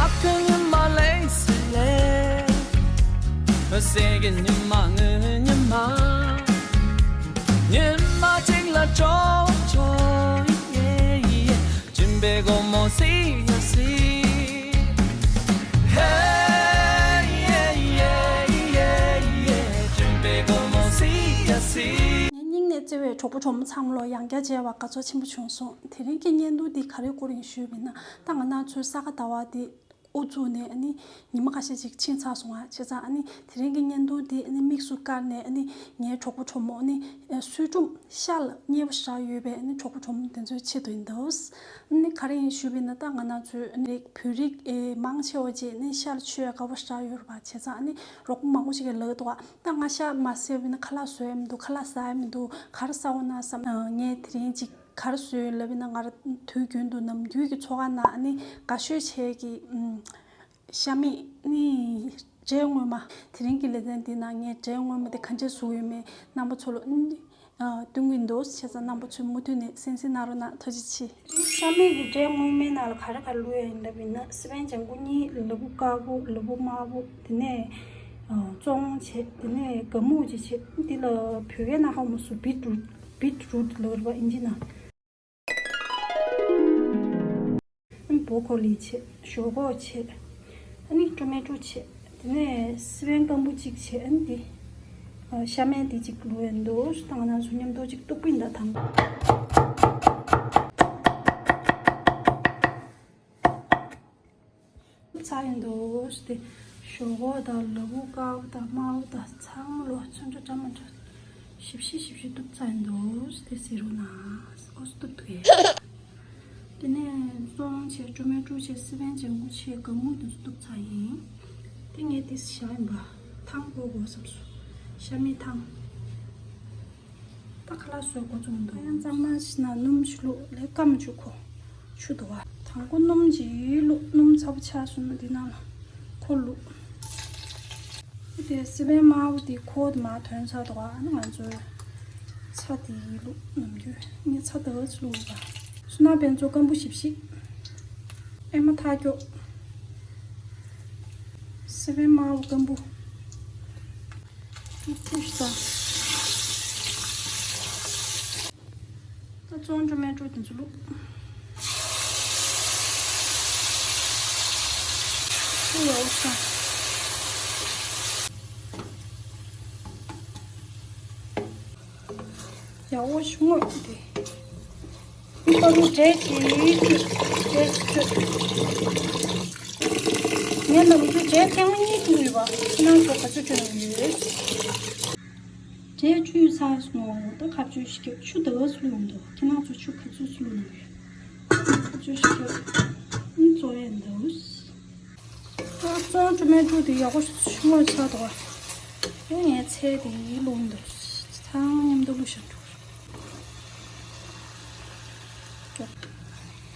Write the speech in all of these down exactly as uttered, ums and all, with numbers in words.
ཉི་མ་ལས་སུ་ལས། ཟས་ཀྱི་ཉི་མ་ངུ་ཉི་མ། ཉི་མ་གཅིག་ལ་ཅོ་ཅོ་ཡེ་ཡེ། སྦྱིན་པའི་སྒོ་མོ་སི་ཡ་སི། ཧེ་ཡེ་ཡེ་ཡེ་ཡེ། སྦྱིན་པའི་སྒོ་མོ་སི་ཡ་སི། ངའི་སྙིང་ནས་བརྩེ་བའི་གྲོགས་པོ་གྲོགས་མོ་ཚང་མ་ལོ་ཡང་བསྐྱར་མཇལ་བ་དགའ་ཚོར་ཆེན་པོ་བྱུང་སོང་། དེ་རིང་གི་བརྙན་ཐུང་འདི་ག་རེའི་སྐོར་ཡིན་ཞུས་པ་ཡིན་ན། ད་ང་རང་ཚོའི་ས་ག་ཟླ་བ་འདི་དབུ་བཙུགས་ནས་ཨ་ནི་ཉི་མ་ཁ་ཤས་ཅིག་ཕྱིན་ཚར་སོང་བ། བྱས་ཙང་ཨ་ནི་དེ་རིང་གི་བརྙན་ཐུང་འདི་ཨ་ནི་དམིགས་སུ་བཀར་ནས་ཨ་ནི་ངའི་གྲོགས་པོ་གྲོགས་མོ་ཨ་ནི་གསོལ་ཀྲུམ་ཤ་ལ་མཉེས་པོ་ཞེ་དྲག་ཡོད་པའི་ཨ་ནི་གྲོགས་པོ་གྲོགས་མོ་དེ་ཚོའི་ཆེད་དུ་ཡིན་འདུག། ཨ་ནི་ག་རེ་ཡིན་ཞུས་པ་ཡིན་ན། ད་ང་རང་ཚོའི་ཨ་ནི་བོད་རིགས་ཨེ་མང་ཆེ་བ་ཅིག་ཨ་ནི་ཤ་ལ་མཆོད་ཡ་དགའ་པོ་ཞེ་དྲག་ཡོད་རེད་པ། བྱས་ཙང་ཨ་ནི་རོགས་པ་མང་པོ་ཞིག་གིས་ལབ་འདུག་བ། ད་ང་ཤ་མ་བཟས་པ་ཡིན་ན་ཁ་ལག་བཟོ་ཡ་མི་འདུག། ཁ་ལག་ཟ་ཡ་མི་འདུག། ག་རེ་ཟ་འོང་ན་བསམ། ངས་དེ་རིང་ཅིག་ག་རེ་བཟོས་ཡོད་ལབ་ཡིན་ན། ང་རང་དུས་རྒྱུན་དུ་ནམ་རྒྱུན་གྱི་འཚོ་བ་ནང་ཨ་ནི་དགའ་ཤོས་བྱས་ཀྱི་ཨུམ། ཤ་མེད་ནི་འབྲས་སྔོན་མ། དེ་རིང་གི་ལེ་ཚན་འདི་ནང་ངས་འབྲས་སྔོན་མ་དེ་གང་འདྲ་བཟོས་ཡོད་མེད་རྣམ་པ་ཚོ་ལ་ཨ་ནི་ཨ་སྟོན་གྱི་འདུག། བྱས་ཙང་རྣམ་པ་ཚོས་མུ་མཐུད་ནས་གསན་གཟིགས་གནང་རོགས་གནང་། ཐུགས་རྗེ་ཆེ། ཤ་མེད་ཀྱི་འབྲས་སྔོན་མའི་ནང་ལ་ག་རེ་ག་རེ་བླུགས་ཡ་ཡིན་ལབ་ཡིན་ན། སི་པན་ལྗང་གུ་གཉིས། ལ་ཕུག་དཀར་པོ། ལ་ཕུག་དམར་པོ། དེ་ནས་ཨ་བཙོང་བྱས། དེ་ནས་ག་མུ་ཅིག་བྱས། འདི་ལ་བོད་སྐད་ནང་ཧ་གོ་མ་སོང་། བིཊ་རུཊ། བིཊ་རུཊ་ལབ་རེད་པ། ཨིན་ཇི་ནང་། ཨ་ནི་བོ་ཀོ་ལི་བྱས། ཞོག་ཁོག་བྱས། ཨ་ནི་ཊོ་མེ་ཊོ་བྱས། དེ་ནས་སི་པན་སྐམ་པོ་གཅིག་བྱས། ཨ་ནི་འདི་ཨ་ཤ་མེད་འདི་གཅིག་བླུགས་ཡ་འདུག། ད་ང་རང་ཚོ་མཉམ་དུ་གཅིག་གཏུབ་ཀྱི་ཡིན། ད་དང་པོ་ཚར་ཡིན་འདུག་སྟེ། ཞོག་ཁོག་དང་ལ་ཕུག་དཀར་པོ་དང་དམར་པོ་དང་ཚང་མ་ལོ་ཚོན་ཁྲ་འདྲ་མི་འདྲ་ཞིབ་ཞིབ་ཞིབ་ཞིབ་གཏུབ་ཚར་ཡིན་འདུག་སྟེ། ཟེར་རོགས་གནང་། ཨོ་ཙི་གཏུབ་འདུག་གས། དེ་ནས་བཙོང་བྱས། ཊོ་མེ་ཊོ་བྱས། སི་པན་ལྗང་གུ་བྱས། ག་མུ་དེ་ཚོ་གཏུབ་ཚར་ཡིན། དེ་ངས་དེ་བཞག་ཡིན་པ། ཐང་སྒོར་དགོས་བསམ་སོང་། ཤ་མེད་ཐང་། ད་ཁ་ལག་བཟོ་འགོ་བཙུགས་འདུག། ཡང་གཙང་མ་ཞིག་ནང་སྣུམ་ཞིག་བླུགས། ལས་སྐམ་བཅུག་ཁོ། ཆུ་དོ་བ། དང་པོ་སྣུམ་ཅིག་བླུགས། སྣུམ་ཚ་པོ་ཆགས་སོང་ན་འདི་ནང་ལ་ཁོ་བླུགས། དེ་སི་པན་དམར་པོ་དེ་ཁོ་དེ་མར་ཐོན་ཚར་འདུག་ག། ཨ་ནི་ང་ཚོའི་ཚྭ་དེ་བླུགས། ནམ་རྒྱུན་ངས་ཚྭ་དེ་ཚོ་བླུགས་པ། སོ་ནག་བན་ཚོ་སྐམ་པོ་ཞིབ་ཞིབ། ཨེ་མ་ཐག་སྐྱོ། སི་པན་དམར་པོ་སྐམ་པོ། ཀྲུག་ཀྲུག་ཞིག་བཏང་། ད་བཙོང་ཊོ་མེ་ཊོ་དེ་ཚོ་བླུགས། ཀྲུག་ཀྲུག་ཡག་པོ་ཞིག་བཏང་། ཡག་པོ་ཞིག་བརྔོས་ཏེ། ཨ་ནི་འབྲས་ཀྱི་བཅུད། འབྲས་ཀྱི་བཅུད། ངས་ནམ་རྒྱུན་འབྲས་ཐེངས་མ་གཉིས་བཅུག་ཡོད་པ། ཁྱེད་རང་ཚོ་ག་ཚོད་བཅུག་ཡོད། འབྲས་བཅུས་ཚར་སོང་། ད་ཁ་བཅུ་ཞིག་བརྒྱབ། ཆུ་དེ་ག་ཚོད་ཡོང་འདུག། ཁྱེད་རང་ཚོ་ཆུ་ག་ཚོད་ཚོད་ཡོང་ཡོད། ཁ་བཅུ་ཞིག་བརྒྱབ། ཨ་ནི་བཙོ་ཡས་འདུག། ད་བཙོང་ཊོ་མེ་ཊོ་དེ་ཡག་པོ་ཞིག་བརྔོས་ཚར་འདུག་ག། ཨ་ནི་ངས་ཚལ་དེ་བླུགས་འདུག། ཚང་མཉམ་དུ་བླུགས་བཞག་འདུག།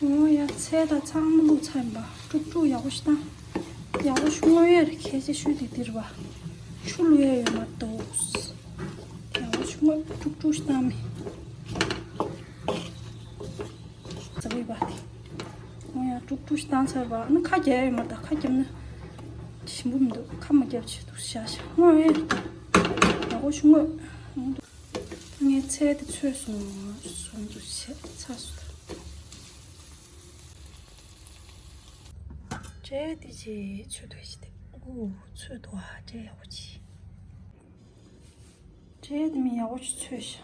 འོ་ཡ། ཚལ་དང་ཚང་མ་བླུགས་ཚར་ཡིན་པ། ཀྲུག་ཀྲུག་ཡག་པོ་ཞིག་བཏང་། ཡག་པོ་ཞིག་བརྔོ་ཡས་རེད། གལ་ཆེ་ཤོས་དེ་འདི་རེད་པ། ཆུ་བླུགས་ཡས་ཡོད་མ་རེད་འདུག། ཡག་པོ་ཞིག་བརྔོས། ཀྲུག་ཀྲུག་ཞིག་བཏང་མེད། ཟ་བའི་བ་དེ། འོ་ཡ། ཀྲུག་ཀྲུག་ཞིག་བཏང་ཚར་བ། ཨ་ནི་ཁ་རྒྱབ་ཡོད་མ་རེད། ད་ཁ་རྒྱབ་ན་ཞིམ་པོ་མི་འདུག། ཁ་མ་རྒྱབ་ཆེད་དུ་བཞག་བཞག། འོ་ཡ། ཡག་པོ་ཞིག་བརྔོས། ངས་ཚལ་དེ་ཚོས་སོང་། སོང་དུ་བྱས་ཚར་སོང་ད། འབྲས་དེ་ཅིག་ཚོས་དུ་ཞིག་དེ། ཨུ། ཚོས་དུ་ཨ། འབྲས་ཡག་པོ་ཅིག། འབྲས་དེ་མི་ཡག་པོ་ཅིག་ཚོས་ཤག།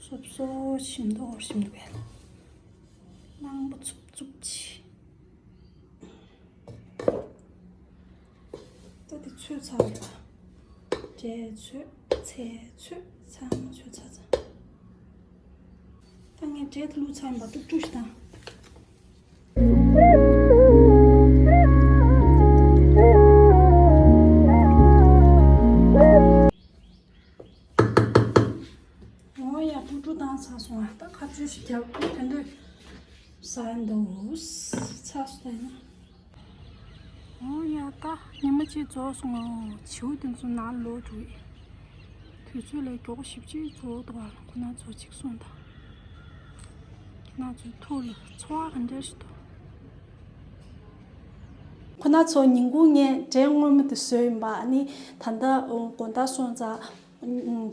སོབ་སོབ་ཞིམ་མདོག་ཞིམ་མདོག་ཡ། རྣམ་པ་འཚུབ་འཚུབ་ཅིག། ད་དེ་ཚོས་ཚར་བ། འབྲས་ཚོས། ཚལ་ཚོས། ཚང་མ་ཚོས་ཚར་ཚར། ད་ངས་འབྲས་དེ་བླུགས་ཚར་ཡིན་པ། ཀྲུག་ཀྲུག་ཞིག་བཏང་། འོ་ཡ། ཀྲུག་ཀྲུག་བཏང་ཚར་སོང་ཨ། ད་ཁ་བཅུ་ཞིག་རྒྱབ། དེ་འདྲ་ཟ་འདུག། ཚར་སོང་ད་ཡིན་ན། འོ་ཡ། ད་ཉི་མ་གཅིག་རྫོགས་སོང་ངོ་། བྱིའུ་དེ་ཚོ་ནང་ལོག་འགྲོ་ཡི། དུས་ཚོད་ལས་མགྱོགས་པོ་ཞེ་པོ་ཅིག་རྫོགས་འདུག་ཨ། ཁོ་ན་ཚོ་གཅིག་སོང་ད། ཁྱེད་རང་ཚོའི་ཐུགས་ལ་ཚོར་བ་ག་འདྲ་ཞིག་འདུག། ཁྱེད་རང་ཚོ་ཉིན་གུང་ངས་འབྲས་སྔོན་མོ་དེ་བཟོས་ཡིན་པ། ཨ་ནི་ད་ལྟ་དགོང་དག་སོང་ཙང་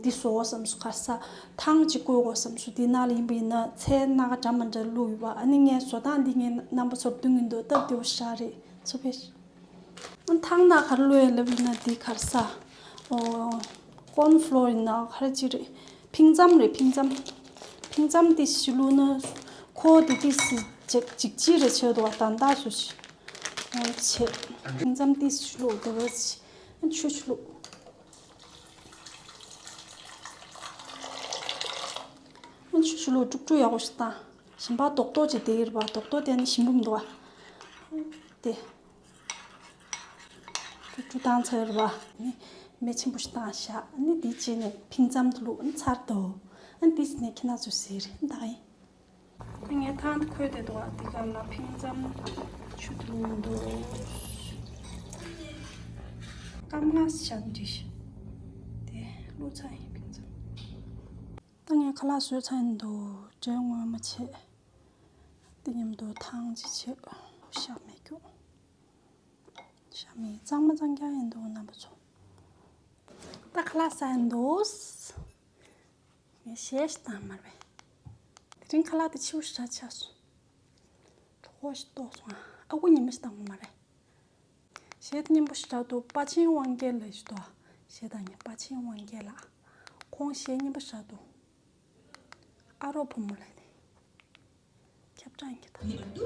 འདི་བཟོ་དགོས་བསམ་སོང་། ག་རེ་ཟ། ཐང་ཅིག་བསྐོལ་དགོས་བསམ་སོང་། འདི་ནང་ལ་ཡིན་པ་ཡིན་ན་ཚལ་སྣ་ཁ་འདྲ་མི་འདྲ་བླུགས་ཡོད་པ། ཨ་ནི་ངས་བཟོ་སྟངས་འདི་ངས་རྣམ་པ་ཚོར་སྟོན་གྱི་འདུག་སྟབས་བདེ་པོ་ཞེ་དྲག་རེད། ཚོ་ཕེ། ཨ་ཐང་ནང་ག་རེ་བླུགས་ཡོད་ལབ་ཡིན་ན་འདི་ག་རེ་ཟ། ཨོ། ཀོན་ཕློ་ཡིན་ན་ག་རེ་ཅིག་རེད། ཕིང་རྩམ་རེད། ཕིང་རྩམ། ཕིང་རྩམ་ཏིས་ཞིག་བླུགས་ན་ཁོ་དེ་ཏིས་ཅིག་ཅིག་ཅིག་རེ་ཆེ་དོ། ད་ད་སུ་ཞིག་ཆེ། ཕིང་རྩམ་ཏིས་ཞིག་བླུགས། དེ་བས་ཆུ་ཞིག་བླུགས། ཆུ་ཞིག་བླུགས། དཀྲུག་དཀྲུག་ཡག་པོ་ཞིག་བཏང་། ཞིམ་པ་རྡོག་རྡོག་ཅིག་དེ་ཡིན་པ། རྡོག་རྡོག་དེ་ནི་ཞིམ་པོ་མི་འདུག་བ། དེ། ཀྲུ་ཀྲུ་བཏང་ཚར་བ། ནི་མེ་ཆེན་པོ་ཞིག་བཏང་བཞག་ཨ་ནི་འདི་བྱས་ནས་ཕིང་རྩམ་དུ་བླུགས། ཨ་ནི་ཚར་དོ། ཨ་ནི་འདི་ནས་ཁྱེད་རང་ཚོས་ཟས་རེད། ད་ཡིན། ཨ་ངས་ཐང་དུ་ཁོལ་དེ་འདུག་ཨ། འདི་ག་ལ་ཕིང་རྩམ་ཆུ་དུ་བླུགས་འདུག་སྐམ་ངར་ཞག་འདྲི་ཤི། དེ་བླུགས་ཚར་ཡིན་ཕིང་རྩམ། ད་ངས་ཁ་ལག་བཟོས་ཚར་ཡིན་འདུག་འབྲས་སྔོན་མོ་བྱས། དེ་མཉམ་དུ་ཐང་ཅིག་བྱས། ཤ་མེད་རྒྱུ། ཤ་མེད། གཙང་མ་གཙང་རྐྱང་ཡིན་འདུག་རྣམ་པ་ཚོ། ད་ཁ་ལག་ཟ་ཡིན་འདུག་ངས་གཞས་ཤིག་བཏང་མ་རེད། དེ་རིང་ཁ་ལག་དེ་ཕྱི་པོ་ཞེ་དྲག་ཆགས་སོང་། གྲོད་ཁོག་ཞིག་ལྟོགས་སོང་ཨ། ཨ་ཁུ་ཉི་མ་ཞིག་བཏང་མ་རེད། གཞས་དེ་སྙན་པོ་ཞེ་དྲག་འདུག་དཔའ་ཆེན་དབང་རྒྱལ་ལགས་ཞིག་འདུག་གཞས་བཏང་མཁན་དཔའ་ཆེན་དབང་རྒྱལ་ལགས། ཁོང་གཞས་སྙན་པོ་ཞེ་དྲག་འདུག་ཨ་རོགས་ཕོ་མོ་ལབ་ནས། ཁྱབ་བསྒྲགས་ཡིན་གྱི་ད།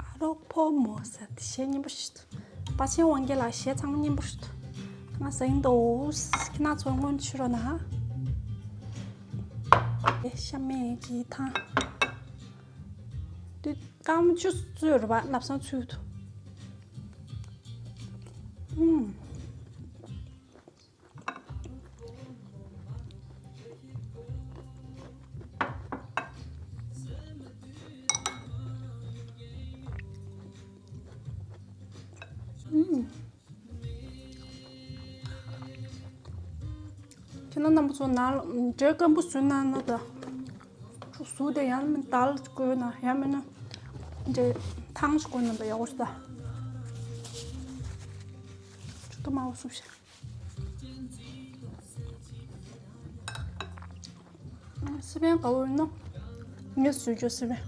ཨ་རོགས་ཕོ་མོ་ཟེར་དེ་གཞས་སྙན་པོ་ཞིག་འདུག་དཔའ་ཆེན་དབང་རྒྱལ་ལགས་གཞས་ཚང་མ་སྙན་པོ་ཞིག་འདུག་ང་ཟ་ཡིན་འདུག་ཁྱེད་རང་ཚོ་སྔོན་ཕྱི་རོ་ན། ཨེ་ཤ་མེད་ཀྱི་ཐང་། དེ་སྐམ་ཆུ་བཙོས་རེད་པ། ལབ་སང་ཚུལ་དུ། ཨུམ། ཨུམ། ཁྱེད་རང་རྣམ་པ་ཚོ་ནང་ལ་འབྲས་སྐམ་པོ་བཟོས་གནང་ན་ད། ཆུ་བཟོས་ཏེ་ཡང་མིན་དལ་བསྐོལ་ན་ཡང་མིན་ན་འབྲས་ཐང་ཞིག་བསྐོལ་ན་ད་ཡག་པོ་ཞིག་ད། ཆུ་ཏོ་མང་པོ་བཟོས་ཤག་སི་པན་དགའ་བོ་ཡིན་ནོ། ངས་བཟོས་རྒྱུ་སི་པན།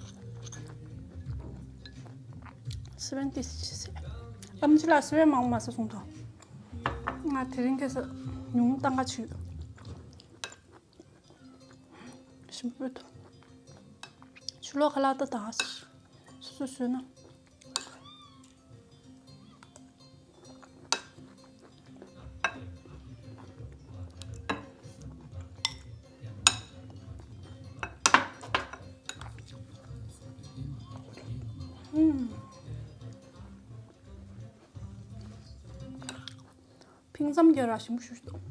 སི་པན་ཏིས་ཅི་ཟེར། ཨམ་ཆི་ལ་སི་པན་མང་པོ་མ་ཟ་སོང་ད། ང་དེ་རིང་ཁ་སང་ཉུང་ཏང་ཀ་ཆུ། ཞིམ་པོ་ཐོག་ཆུ་ལོག་ཁ་ལག་ཏུ་དག་སོ་སོ་བཟོས་ན། ཕིང་རྩམ་རྒྱ་ར་ཞིམ་པོ་ཞུ་ཞུ་འདུག་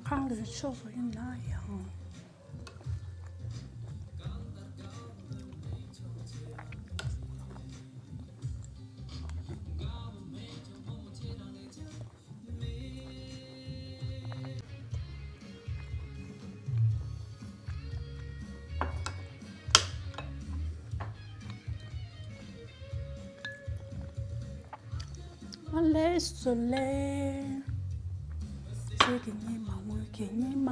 ཁང་གི་ཕྱོགས་སུ་ཡིན་ན་ཡང་། ཨ་ལེ་སོ་ལེ། ཚེ་གི་ཉི་མ་དངུལ་གྱི་ཉི་མ།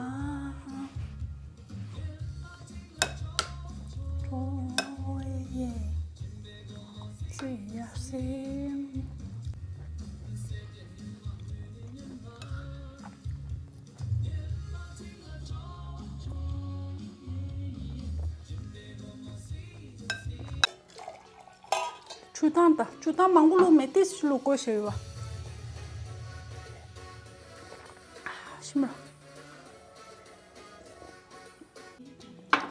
ཨོ་ཡེ། ཚེ་ཡར་སེ། ཆུ་ཐང་དང་ཆུ་ཐང་མང་པོ་བླུགས་མེད། ཏིས་ཅིག་བླུགས་དགོས་ཞེས་ཡོད་པ། ཞིམ་ར།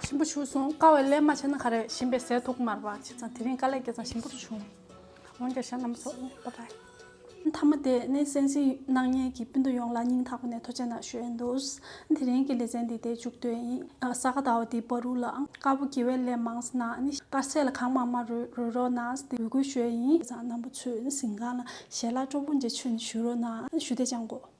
ཞིམ་པོ་བྱུང་སོང་། དཀའ་བའི་ལས་མ་བྱས་ན་ག་རེ་ཞིམ་པའི་ཟས་ཐོག་མར་བ་བྱས་ཙང་དེ་རིང་དཀའ་ལས་བརྒྱབ་ཙང་ཞིམ་པོ་བྱུང་། འོན་ཀྱང་ཤ་རྣམ་སོགས་པ་ཏའི། མཐའ་མ་དེ་ནས་གསན་གཟིགས་གནང་མཁན་གྱི་སྤུན་ཟླ་ཡོངས་ལ་སྙིང་ཐག་པ་ནས་ཐུགས་རྗེ་གནང་ཞུ་ཡས་འདུག་དེ་རིང་གི་ལེ་ཚན་འདི་དེ་མཇུག་བསྡུ་ཡིན། ས་ག་ཟླ་བ་འདིའི་བར་དུ་ལ་དཀར་པོ་དགེ་བའི་ལས་མང་ཙམ་གནང་། དཀར་ཟས་ལ་གང་མང་མང་རོལ་རོལ་རོགས་གནང་ཟེར་འབོད་སྐུལ་ཞུ་ཡས་ཡིན། ཙང་རྣམ་པ་ཚོས་གཟིམ་ཁང་ལ་ཞལ་ལག་སྤྲོ་པོ་འཇལ་ཆུན་ཞུ་རོགས་གནང་། ཞུ་དེ་ཅང་གོ།